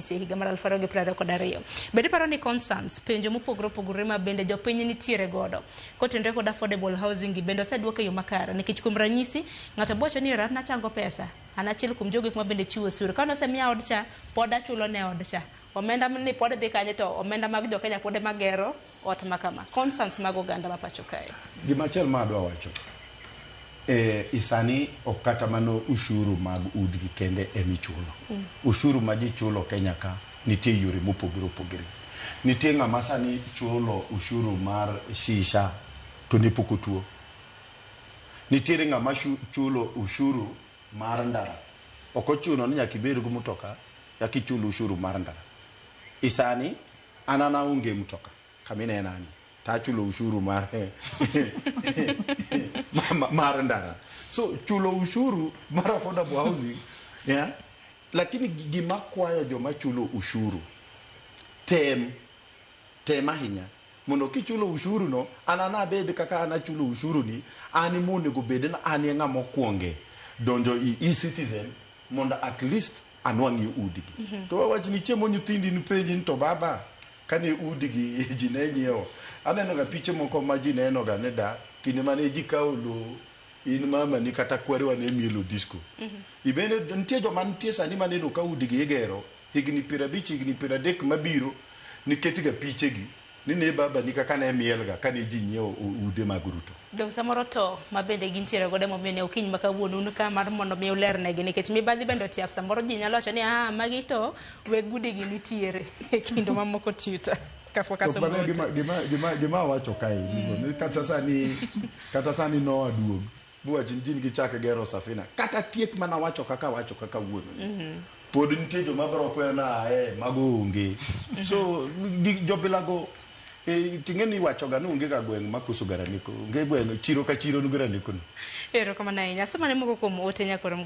IEBC e higa mar 2022. Bende iparo ni concerns, penjo mopogore opogore ma bende jopiny nitiere godo kotenore kod affordable housing gi bende oseduok e yo makare nikech kuom ranyisi ng'ato bowacho ni an nachango pesa an achiel kuom jogo ma bende chiwo osuru ka nosemiya od cha pod achulo ne od cha omenda ni pod dhi kanye to omenda mag jo Kenya pod ema gero ot ma kama concerns mag oganda ma pacho kae. Gimachielo ma adwa wacho e isani ok kata mana ushuru mag udgi kende emichulo. Ushuru ma ji chulo Kenya ka nitie yore mopogore opogore. Nitie ng'ama sani chulo ushuru mar shisha to ne pok otuo. Nitiere ng'ama chulo ushuru mar ndara. Ok ochuno ni nyaka ibed gi mutoka eka ichul ushuru mar ndara. Isani an an aonge mtoka kaminena ni to achulo ushuru mar mar ndara. So chulo ushuru mar affordable housing yeah, lakini gima kwayo joma chulo ushuru tem tem ahinya mondo kichulo ushuru no an an abed kaka an achulo ushuru ni an monego bed ni an e ng'ama okwonge donjo i e-citizen mondo at least anwang'ie udigi. To wawach ni chiemo nyithindi nipenji ni to baba kane udigi ji ne nyiewo aneno ga piche moko ma ji neno ga ni da kinde mane ji kawo lowo in mama ni kata kwerewa ne mielo disco. Ibende nitie joma nitie sani maneno ka udigi igero higni 50 higni 30 mabiro nikech ga pichegi ni ne baba ni kaka ne mielga kane ji nyiewo ude mag Ruto. Dong samoro to ma bende gintiere godo emomiyo ne okinyi ma kawuono un ka mar mondo mi ulernegi nikech mibadhi bende otiap samoro ji nyalo wacho ni ah magi to weg udigi nitiere e kind mamoko tuta kapok To asomo mano ote. gima awacho kae ni kata sani Noah duog buwach ni ji gichak gero safina kata tiek mana wacho kaka wacho kaka wuono ni pod nitie joma biro kweyo na e mago onge so jobilago ting'e ni iwacho ga ni onge ga gweng' makoso ga raneko onge gweng' chiro ka chiro nigi raneko ni. Erokamano ahinya. Asomane moko kuom ote nyakorom.